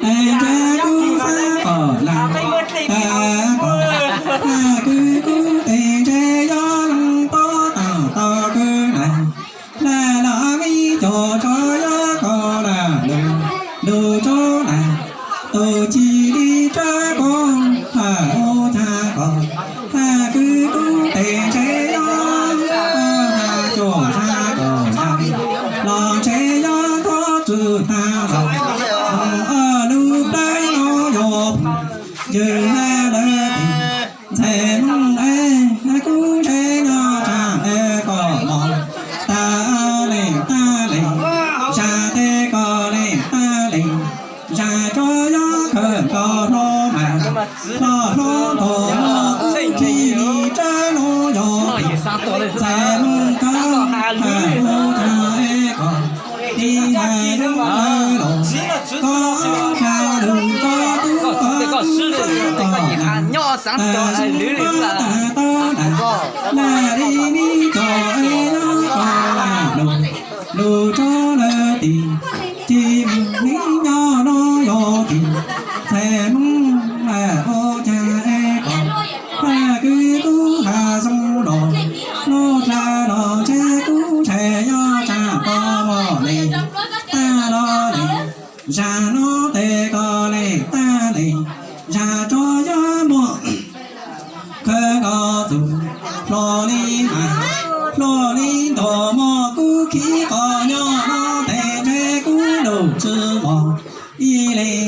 Tes ntshe kub xab kom lawm, tas kom, tas kwv kub tes ntshe yob loo pob tau tau kwv lawm. Laj los me cov tso yob ko laj lug, lug tso lawm, tus ci li tsab ko, tas ua cas kom, tas kwv kub tes ntshe yob, tas cuam zaj kom lawm, los ntshe yob thov tswv tas los, lub plawv no yog yws hab lawv tis, ntxhais Hmoob es kub ntshe nyob tsaam es kom mos, tas lees tas lees, zaj tes kom lees tas lees, zaj tso yob khaws nkaus hlo mas, hlo hlo ntaus mos kub ci li tsab no yog ntxhais Hmoob kawg, has ua cas es kom li hais lub lawv los, koj has lug koj tub koj tub koj tub koj, tas Hmoob koj tas tau tas, laj li me cov es yob ko laj lug, lug tso lawv tis, ci li nyob no yog tis, ntxhais Hmoob ua cas es kom, tas kwv kub has zoo los, noj dlaag los ntshe kub ntshai nyob tsaam ko mos li, tas los li, zaj no tes kom li tas li, zaj tso yob mos khaws nkaus txug, hlo li mas, hlo li ntaus mos kub khib qos nyob no tes ntshe kub lug tsw mos ib leeg